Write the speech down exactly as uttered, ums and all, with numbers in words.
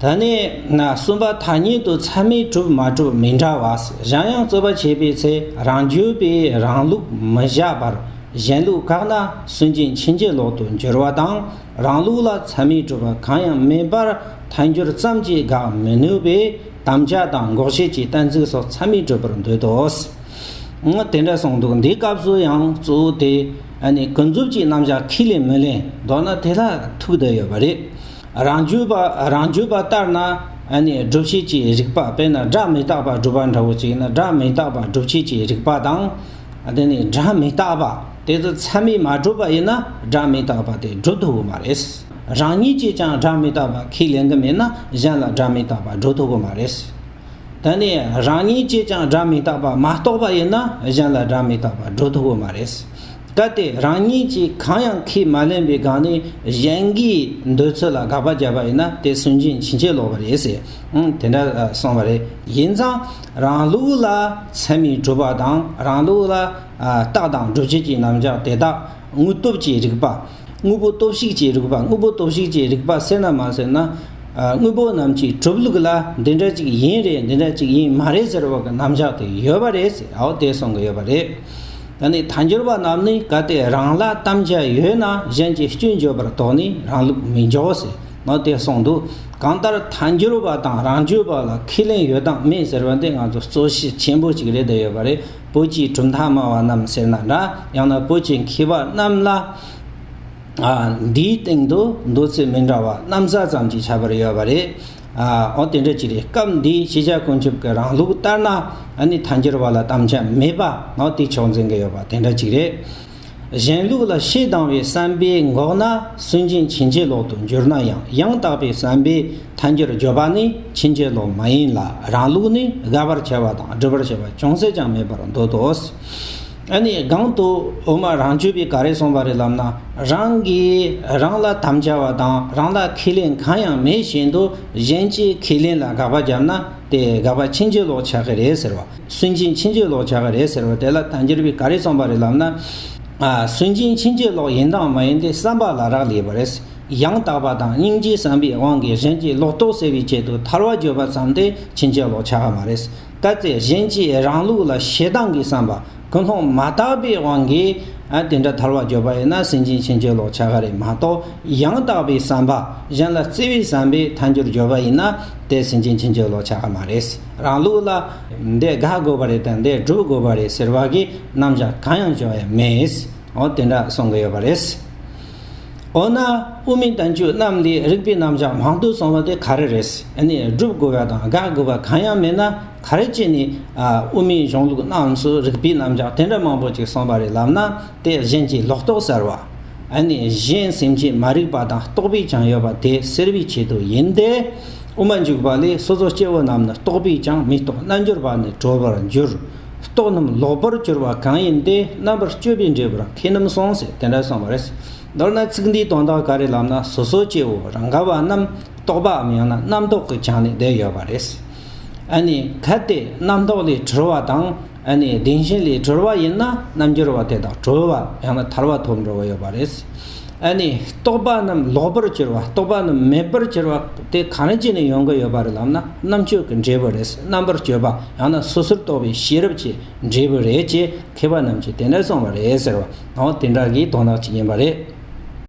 ད་ནི་ན་གསུམ་པ། ཐ་སྙད་དུ་ཚད་མས་གྲུབ་མ་གྲུབ་མི་འདྲ་བ། གཞན་ཡང་རྩོད་པ་བྱེད་པའི་ཚེ་རང་རྒྱུད་པས་རང་ལུགས་མི་བཞག་པར་གཞན་ལུགས་བཀག་ན་སུན་འབྱིན་ཕྱིན་ཅི་ལོག་ཏུ་འགྱུར་བ་དང་། རང་ལུགས་ལ་ཚད་མས་གྲུབ་པ་གང་ཡང་མེད་པར་ཐལ་འགྱུར་ཙམ་གྱིས་དགག་མི་ནུས་པས། དམ་བཅའ་དང་འགོག་བྱེད་ཀྱི་གཏན་ཚིགས་སོགས་ཚད་མས་གྲུབ་པར་འདོད་དོ། ཨང་། དེ་འདྲ་གསུངས་འདུག་འདིའི་སྐབས་སུ་ཡང་གཙོ་བོ་དེ་ཨ་ནི་ཀུན་རྫོབ་ཀྱི་རྣམ་གཞག་ཁས་ལེན་མི་ལེན་མདོར་ན་དེ་ལ་ཐུག་བསྡད་ཡོད་པ་རེད། རང་རྒྱུད་པ་རང་རྒྱུད་པ་ལྟར་ན་ཨ་ནི་སྒྲུབ་བྱེད་ཀྱི་རིགས་པ། དཔེར་ན་སྒྲ་མི་རྟག་པ་སྒྲུབ་པ་འདྲ་བོ་ཅིག་ཡིན་ན། སྒྲ་མི་རྟག་པ་སྒྲུབ་བྱེད་ཀྱི་རིགས་པ་དང་། དེ་ནི་སྒྲ་མི་རྟག་པ་དེ་ཚོ་ཚད་མས་མ་གྲུབ་པ་ཡིན་ན་སྒྲ་མི་རྟག་པ་དེ་སྒྲུབ་ཐུབ་ཀྱི་མ་རེད། རང་ཉིད་ཀྱིས་ཀྱང་སྒྲ་མི་རྟག་པ་ཁས་ལེན་གྱི་མེད་ན་གཞན་ལ་སྒྲ་མི་རྟག་པ་སྒྲུབ་ཐུབ་ཀྱི་མ་རེད། ད་ནི་རང་ཉིད་ཀྱིས་ཀྱང་སྒྲ་མི་རྟག་པ་མ་རྟོགས་པ་ཡིན་ན་གཞན་ལ་སྒྲ་མི་རྟག་པ་སྒྲུབ་ཐུབ་ཀྱི་མ་རེད། གལ་ཏེ་རང་ཉིད་ཀྱིས་གང་ཡང་ཁས་མ་ལེན་པའི་སྒང་ནས་གཞན་གྱི་འདོད་ཚུལ་ལ་དགག་པ་བརྒྱབ་པ་ཡིན་ན་དེ་སུན་འབྱིན་ཕྱིན་ཅི་ལོག་པ་རེད་ཟེར། ཨང་། དེ་འདྲ་གསུངས་པ་རེད། ཡིན་ཙང་རང་ལུགས་ལ་ཚད་མས་གྲུབ་པ་དང་རང་ལུགས་ལ་རྟགས་དང་སྒྲུབ་བྱེད་ཀྱི་རྣམ་གཞག་དེ་དག་དངོས་སྟོབས་ཀྱི་རིགས་པ། དངོས་པོ་སྟོབས་བཤིག་ཅེས་རིགས་པ། དངོས་པོ་སྟོབས་བཤིག་ཅེས་རིགས་པ་ཟེར་ན་མ་ཟེར་ན། ཨ། དངོས་པོ་རྣམས་ཀྱི་གྲུབ་ལུགས་ལ་འདི་འདྲ་ཅིག་ཡིན་རེད། འདི་འདྲ་ཅིག་ཡིན་མ་རེད་ཟེར་བ་གི་རྣམ་གཞག་དེ་ཡོད་པ་རེད་ཟེར། འོ་དེ་གསུང་གི་ཡོད་པ་རེད། ད་ནི་ཐལ་འགྱུར་བ་རྣམས་ནི་གལ་ཏེ་རང་ལ་དམ་བཅའ་ཡོད་ན་གཞན་གྱི་སྐྱོན་བརྗོད་པར་དོགས་ནས་རང་ལུགས་མི་འཇོག་ཟེར་ནོ་དེ་གསུངས་འདུག་གང་ལྟར་ཐལ་འགྱུར་བ་དང་རང་རྒྱུད་པ་ལ་ཁས་ལེན་ཡོད་དང་མེད་ཟེར་བ་འདི་ང་ཚོ་རྩོད་གཞི་ཆེན་པོ་ཅིག་རེད་བསྡད་ཡོད་པ་རེད། བོད་ཀྱི་གྲུབ་མཐའ་སྨྲ་བ་རྣམས་ཟེར་ན་འདྲ། ཡང་ན་བོད་ཀྱི་མཁས་པ་རྣམས་ལ། ཨ། འདིའི་སྟེང་དུ་མདོ་ཚིག་མི་འདྲ་བ་རྣམ་གསལ་ཙམ་གྱི་ཁྱད་པར་ཡོད་པ་རེད། ཨ། འོ་དེ་འདྲ་ཅིག་རེད། སྐབས་འདིའི་ཤེས་བྱ་ཀུན་ཁྱབ་ཀྱི་རང་ལུགས་ལྟར་ན་ཨ་ནི་ཐལ་འགྱུར་བ་ལ་དམ་བཅའ་མེད་པ་ནོ་དེ་ཕྱོགས་འཛིན་གྱི་ཡོད་པ་དེ་འདྲ་ཅིག་རེད། གཞན་ལུགས་ལ་ཞེ་སྡང་བའི་བསམ་པས་འགོག་ན་སུན་འབྱིན་ཕྱིན་ཅི་ལོག་ཏུ་འགྱུར་ན་ཡང་། ཡང་དག་པའི་བསམ་པས་ཐལ་འགྱུར་བརྗོད་པ་ནི་ཕྱིན་ཅི་ལོག་མ་ཡིན་ལ། རང་ལུགས་ནི་དགག་པར་བྱ་བ་དང་སྒྲུབ་པར་བྱ་བ་ཅུང་ཟད་ཀྱང་མེད་པར་འདོད་དོ། ཨ་ནི་གོང་དུ་དབུ་མ་རང་རྒྱུད་པས་ག་རེ་གསུངས་པ་རེད་ལབ་ན། རང་གིས་རང་ལ་དམ་བཅའ་བ་དང་རང་ལ་ཁས་ལེན་གང་ཡང་མེད་བཞིན་དུ་གཞན་གྱི་ཁས་ལེན་ལ་དགག་པ་བརྒྱབ་ན་དེ་དགག་པ་ཕྱིན་ཅི་ལོག་ཆགས་ཀྱི་རེད་ཟེར་བ། སུན་འབྱིན་ཕྱིན་ཅི་ལོག་ཆགས་ཀྱི་རེད་ཟེར་བ་དེ་ལ་ཐལ་འགྱུར་བས་ག་རེ་གསུངས་པ་རེད་ལབ་ན། ཨ། སུན་འབྱིན་ཕྱིན་ཅི་ལོག་ཡིན་དང་མ་ཡིན་དེ་བསམ་པ་ལ་རག་ལས་པ་རེད། ཡང་དག་པ་དང་སྙིང་རྗེའི་བསམ་པའི་དབང་གིས་གཞན་གྱི་ལོག་རྟོག་སེལ་བའི་ཆེད་དུ་ཐལ་བ་བརྗོད་པ་ཙམ་དེ་ཕྱིན་ཅི་ལོག་ཆགས་ཀྱི་མ་རེད། གལ་ཏེ་གཞན་གྱི་རང་ལུགས་ལ་ཞེ་སྡང་གི་བསམ་པ་ཀུན་སློང་མ་དག་པའི་དབང་གིས། ཨ། དེ་འདྲ་ཐལ་བ་བརྗོད་པ་ཡིན་ན་སུན་འབྱིན་ཕྱིན་ཅི་ལོག་ཆགས་ཀྱི་རེད་མ་གཏོགས། ཡང་དག་པའི་བསམ་པ། གཞན་ལ་བརྩེ་བའི་བསམ་པས་ཐལ་འགྱུར་བརྗོད་པ་ཡིན་ན་དེ་སུན་འབྱིན་ཕྱིན་ཅི་ལོག་ཆགས་ཀྱི་མ་རེད། རང་ལུགས་ལ་འདི་དགག་དགོས་པ་རེད་དང་འདི་སྒྲུབ་དགོས་པ་རེད་ཟེར་བ་གི་རྣམ་གཞག་གང་ཡང་བྱུང་ཡ་མེད། འོ་དེ་འདྲ་གསུང་གི་ཡོད་པ་རེད། འོ་ན་དབུ་མའི་བསྟན་བཅོས་རྣམས་ལས་རིགས་པའི་རྣམ་གཞག་མང་དུ་གསུངས་པ་དེ་ག་རེ་རེད། ཨ་ནི་སྒྲུབ་དགོས་པ་དང་དགག་དགོས་པ་གང་ཡང་མེད་ན་ག་རེ་བྱས་ནས། ཨ། དབུ་མའི་གཞུང་ལུགས་རྣམས་སུ་རིགས་པའི་རྣམ་གཞག་དེ་འདྲ་མང་པོ་ཅིག་གསུངས་པ་རེད་ལབ་ན། དེ་གཞན་གྱི་ལོག་རྟོག་སེལ་བ། ཨ་ནི་གཞན་སེམས་ཅན་མ་རིག་པ་དང་རྟོག་པས་ཀྱང་ཡོད་པ་དེ་སེལ་བའི་ཆེད་དུ་ཡིན་ཏེ། དབུ་མ་འཇུག་པ་ལས། སོ་སོ་སྐྱེ་བོ་རྣམས་ནི་རྟོག་པས་ཀྱང་མི་རྟོག་རྣལ་འབྱོར་པ་ནི་གྲོལ་བར་འགྱུར། རྟོག་རྣམས་ལོག་པར་གྱུར་པ་གང་ཡིན་ཏེ། རྣམ་པར་དཔྱོད་པའི་འབྲས་བུར་ཁས་རྣམས་སོང་ཟེར་དེ་འདྲ་གསུངས་པ་རེད། མདོར་ན་ཚིག་འདིའི་དོན་དག་ག་རེ་ལབ་ན། སོ་སོ་སྐྱེ་བོ་རང་ག་བ་རྣམས་རྟོག་པའམ་ཡང་ན་རྣམ་རྟོག་གི་ཆ་ནས་བསྡད་ཡོད་པ་རེད། ཨ་ནི་གལ་ཏེ་རྣམ་རྟོག་ལས་གྲོལ་བ་དང་། ཨ་ནི་བདེན་ཞེན་ལས་གྲོལ་བ་ཡིན་ན་རྣལ་འབྱོར་པ་དེ་དག་གྲོལ་བ་ཡང་ན་ཐར་པ་ཐོབ་འགྲོ་བ་ཡོད་པ་རེད། ཨ་ནི་རྟོག་པ་རྣམས་ལོག་པར་གྱུར་པ། རྟོག་པ་རྣམས་མེད་པར་གྱུར་པ་དེ་གང་ཅི་ནས་ཡོང་གི་ཡོད་པ་རེད་ལབ་ན། རྣམ་དཔྱོད་ཀྱི་འབྲས་བུ་རེད། རྣམ་པར་དཔྱོད་པ་ཡང་ན་སོ་སོར་རྟོག་པའི་ཤེས་རབ་ཀྱི་འབྲས་བུ་རེད་ཅེས་མཁས་པ་རྣམས་ཀྱིས་དེ་འདྲ་གསུངས་པ་རེད་ཟེར་བ། འོ་དེ་འདྲ་གི་དོན་དག་ཅིག་ཡིན་པ་རེད།